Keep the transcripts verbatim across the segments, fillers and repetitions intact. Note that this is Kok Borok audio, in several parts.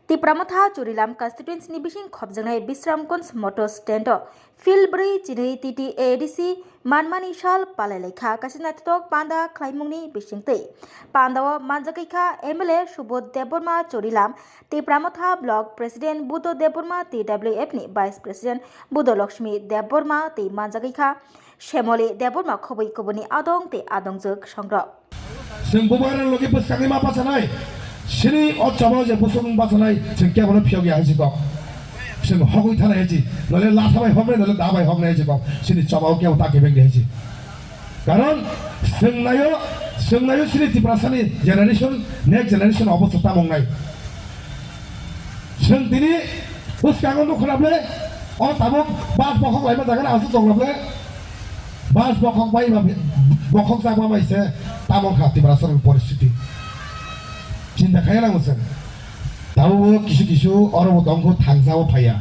Tipra Motha Churilam constituency ni bising khopjaknai Bisramganj motor stand o Phil bwrwi chinwi T T A D C manmani sal palai laikha. Kaisa naithothok panda khlaimungni bisingtwi pandao manjagwi kha M L A Subodh Debbarma Churilam, Tipra Motha Block President Buddho Debbarma, T W F ni Vice President Buddho Lakshmi Debbarma tei manjagwi kha Shemoli Debbarma khobwi kubuni adong tei adongjwk songrok. Chwng bubagra logi bwskangwi ma bachanai. Chini o chobao je busung bachanai, chwng kebono phiyok ya hai si kok. Chwng hogwi thanai hai si. Nole latha bai hoknai, nole da bai hoknai hai si kok. Chini chobao kebo ta kebeng de hai si. Karon chwng naio, chwng naio chini Tiprasani generation, next generation obostha tamo wngnai. Chwng tini bwskango nukho na ble, o tabuk bus bokhok laima jaga na aswk tong na ble, bus bokhok bai ma, bokhok jak ma bai se tamo kha Tiprasani poristiti. Chinta khaiya nango chwng. Tabuk bo kisu kisu oro bo tongkho thangjao phaiya.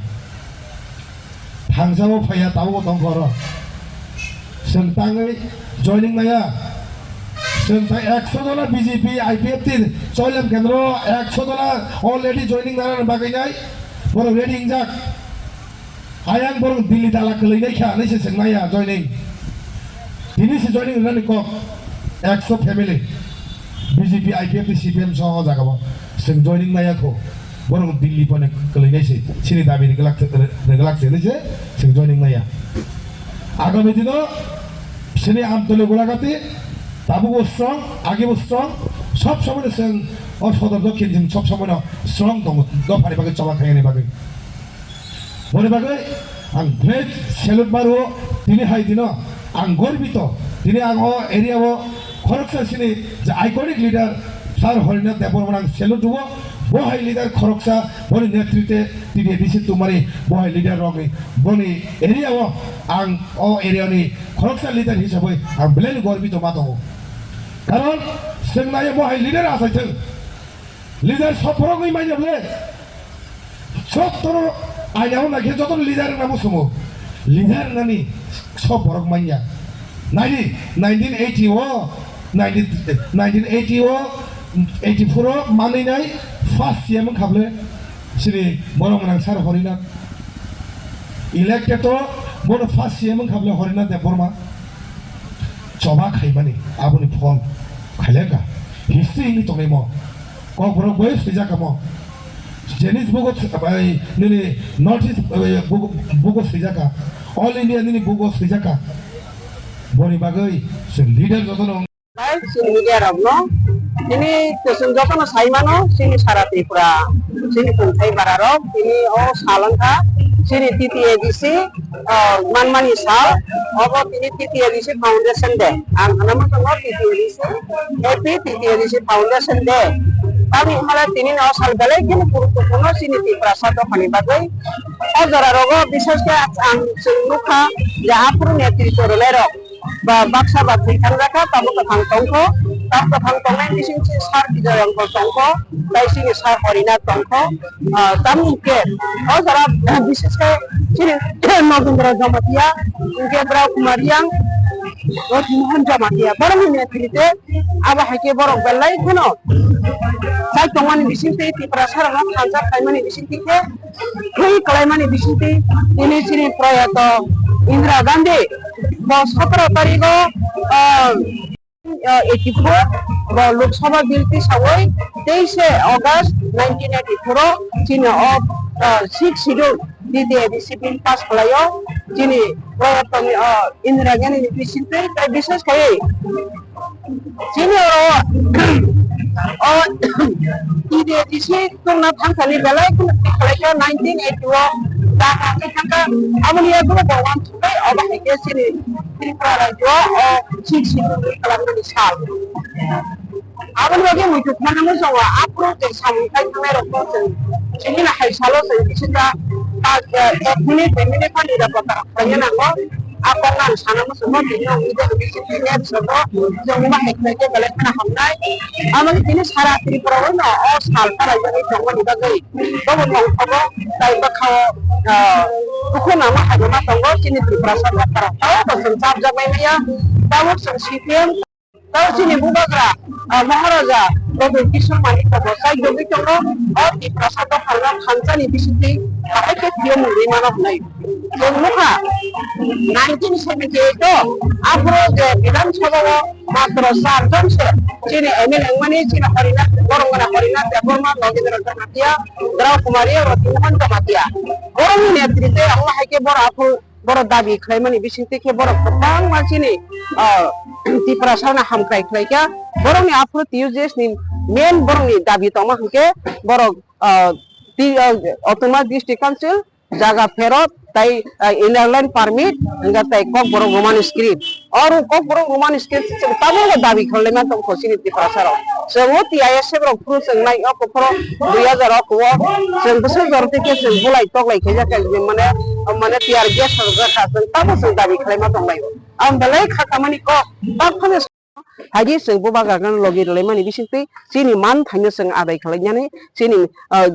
Thangjao phaiya tabuk bo tongkho oro. Chwng tangwi joining maya. Chwng tai ekso jona B J P, I P F T, Choilam Kendro ekso jona already joining nana bagwi nai. Borok ready wngjak. Ayang borok Delhi dala kwlwi nai kha, nai se chwng nai ya joining. Tini se joining rwnani kok ekso family. B J P, I P F T, C P M soho jaga bo. Chwng joining nai ya kho. Borok Delhi pone kwlwi nai se. Chini dabi ni glak, glak se nai se chwng joining nai ya. Agami dino chini Amtole Golagati tabuk bo strong, agi bo strong. Sob somoi no chwng o sodor dokhin jin sob somoi no strong tongo. Dophani bagwi choba khaiyani bagwi. Boni bagwi ang great salute maruo, tini hai dino ang gorbito, tini ang o area o khoroksa sini je iconic leader Sir Horinath Debbarma ang salute duo, bo hai leader khoroksa boni netrite T D A D C tumari bo hai leader rokni boni area o ang o area ni khoroksa leader hisabai ang belai gorbito ma tongo, karon chwng nai bo hai leader achaithwng. Leader sob borok wngwi manya ble. Jotono aina o naikhe jotono leader wngna muchungo. Leader wngnani sob borok manya. Naidi, nineteen eighty o, nineteen, nineteen eighty o, eighty-four o manwi nai first C M wngkha ble. Chini borok gwnang Sir Horinath. Elected o bono first C M wngkha ble Horinath Debbarma. Choba khaimani aboni phol khaileka. History wngwi tongnaimo. Kokborok bai swijak kamo. Jenis bugo bai nini North East bai bugo, bugo swijak ka. All India nini bugo swijak ka. Boni bagwi chwng leader jotono. Bai chini media rokno tini kwchwng jotono sai mano chini sara Tripura chini tongthai bara rok tini o sal wngkha chini T T A D C. Ah, manmani sal, obo tini T T A D C Foundation Day. Ang hwnwi tongo T T A D C, Happy T T A D C Foundation Day. Tamni hwnba tini no sal belai kheno guruttopurno chini Tiprasa dophani bagwi. O jora rogo bishesh khe ang chwng nukha je aphuru netritwo rwnairok ba baksa ba thwi thangjakha, tabuk kwthang tongkho, tabuk kwthang tongnai bising chini Sir Bijoy uncle tongkho, tei chini Sir Horinath tongkho. Ah, tamni hwnkhe o jora, ah, bishesh khe chini Nagendra Jamatia, hwnkhe Brao Kumar Reang, Roti Mohan Jamatia, borokni netrite abo hai khe borok belai kheno chai tongmani bisingtwi Tiprasa rokno thansa khlaimani bisingtwi khe thwi kwlaimani bisingtwi tini chini proyato Indira Gandhi bo sotoro tarigo, ah, eighty-four bo Lok Sabha bill tisawi teise August nineteen eighty-four o chini o, ah, six schedule T T A D C bill pass khlaio. Chini proyato ni, ah, Indira Gandhi ni bisingtwi tei bishesh khaiwi chini oro o T T A D C tongna thangthani belai kheno thik khlaikha nineteen eighty o da thangkha. Aboni yagulo bo uansukwi obo hai khe chini Tripura rajyo o six schedule kalamnani sal. Aboni bagwi muitu khna nangwi chongo, aphuru je samung khai thangnai rokno chwng chini hai salo chwng bisingtwi ek minute, dui minute phano nirapota khlaina nango. A kokno ang sana muchungo, tini wngwi je B J P ni episode o chwng bahai khlaikhe belai kheno hamnai. Amo tini sara Tripura o no o sal kalaijagwi tongmani bagwi bobo tongthogo, tai bwkhao, ah, bukhuk nangma hai ma tongo chini Tripura sorkar. Tao bo chwng chapjaknai maya, tabuk chwng C P M Tao chini bubagra, ah, Maharaja Pradyut Kishore Manik bo chai jogwi tongo, o Tiprasa dophano thansa ni bisingtwi bahai khe phiyo mungwi mano hwnwi. Chwng nukha, nineteen seventy eight o aphuru je Bidhan Sabha o matro char jon se chini M L A wngmani, chini Harinath, Borongani Harinath Debbarma, Nogindra Jamatia, Drau Kumari, Roti Mohan Jamatia. Borokni netritwe abo hai khe borok aphuru borok dabi khlaimani bisingtwi khe borok kwbangma chini, ah, Tiprasano hamkrai khlaikha. Borokni aphuru T U J S ni main borokni dabi tongma hwnkhe borok, ah, ti-, ah, Autonomous District Council, jaga pherot, tai, ah, Inner Line Permit, hwnkhe tai Kokborok Roman Script. Oro Kokborok Roman Script chwng tabukbo dabi khlaima tongkha chini Tiprasarok. Chwng o T I S F rok phuru chwng nai o kuphuru dui hajar o kuo chwng bwswk jor tei khe chwng bulai toklai khaijak kha, mane, mane tear gas rwjak kha, chwng tamo chwng dabi khlaima tonglai o. Ang belai kha kamani kok, tak phano hai di chwng bubagra gana logi rwlaimani bisingtwi chini man thaino chwng adai khlainani, chini, ah,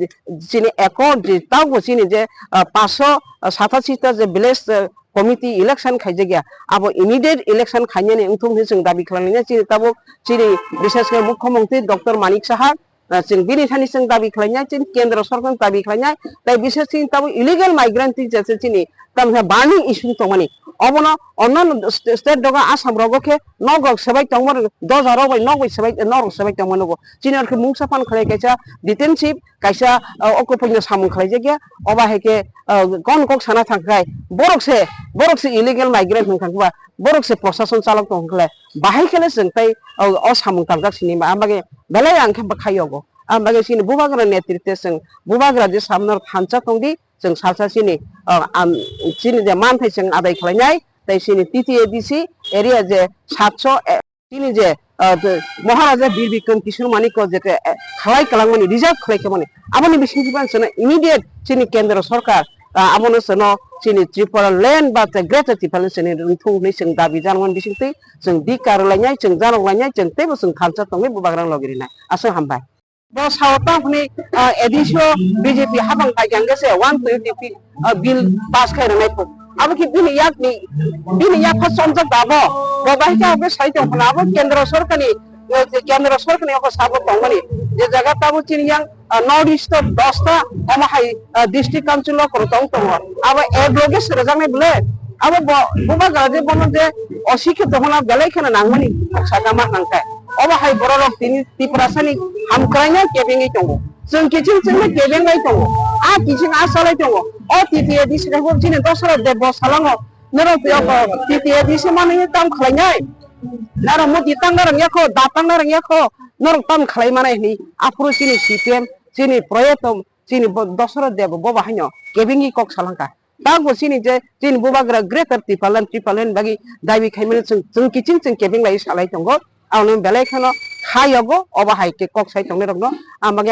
chini accord je tabukbo chini je, ah, paanch sho satashi ta je village, ah, committee election khaijakya, abo immediate election khainani wngthok hinwi chwng dabi khlainani. Chini tabuk chini bishesh khe Mukhyamantri Doctor Manik Saha, ah, chwng bini thani chwng dabi khlainai, chini kendro sorkar dabi khlainai, tai bishesh chini tabuk illegal migrant twi je chini tamkhe burning issue tongmani, obono onnano st-, state rogo, Assam rogo khe nok rok sebai tongmani, doja rok bai nok bai sebai, nok rok sebai tongmani nugo. Chini oro khe mungsa phan khlai kaisa detention, kaisa, ah, o kwpwino samung khlaijakya, obo hai khe, ah, kon kok sana thangkhai, borok se, borok se illegal migrant hwnkha khe ba, borok se prosason chalok tong khlai, bahai kheno chwng tai, ah, o samung tangjak sini ba, ang bagwi belai ang khe bwkhai yogo, ang bagwi chini bubagra netritwe chwng bubagra je samno thansa tongdi, chwng salsa chini, ah, am, chini je manthai chwng adai khlainai, tai chini T T A D C area je satso, eh, chini je, ah, je Maharaja Bir Bikram Kishore Manik ko je, eh, khlai kwlangmani, reserve khlai khamani, aboni bisingtwi phano chwngno immediate chini kendro sorkar, ah, abono chwngno chini Tripura land ba Greater Tipraland chwngno rwngthung hwnwi chwng dabi janmani bisingtwi chwng dikar lainai, chwng janok lainai, chwng teibo chwng thansa tongwi bubagrang logi rinai. Aswk hambai. Bo sao tamo hwnwi, ah, A D C o B J P habang pai khe se one twenty, ah, bill pass khai rwnai phuru. Abo khe bini yakni, bini yak kha chomjak da abo. Bo bai khe abo sai tong phano abo kendro sorkarni, eh, kendro sorkarni abo sabo tongmani. Je jaga tamo chini yang, ah, North East o dosta omo hai, ah, district council o kwrwng tong tongo. Abo a block se rwjaknai bwle. Abo bo, bubagra je bono je osikhe tongmani belai kheno nangmani sakha ma nangkhe. Obo hai bororok tini Tiprasani hamkraino kebengwi tongo. Chwng kiching chwngno kebengwi tongo. A kiching a salai tongo. O T T A D C rok chini dosra de bo salango. Norok T T A D C manwi tam khlainai. Norok muti tangna rwngya kho, da tangna rwngya kho. Norok tam khlai manai hwnwi. Aphuru chini C P M, chini proyekto, chini bo dosra de bo bo haino kebengwi kok salangkha. Tamo chini je chini bubagra Greater Tipraland, Tipraland bagwi dabi khaimani chwng, chwng kiching chwng kebeng lai salai tongo. Abono belai kheno ha yogo, obo hai khe kok sai tongnai rokno. Ang bagwi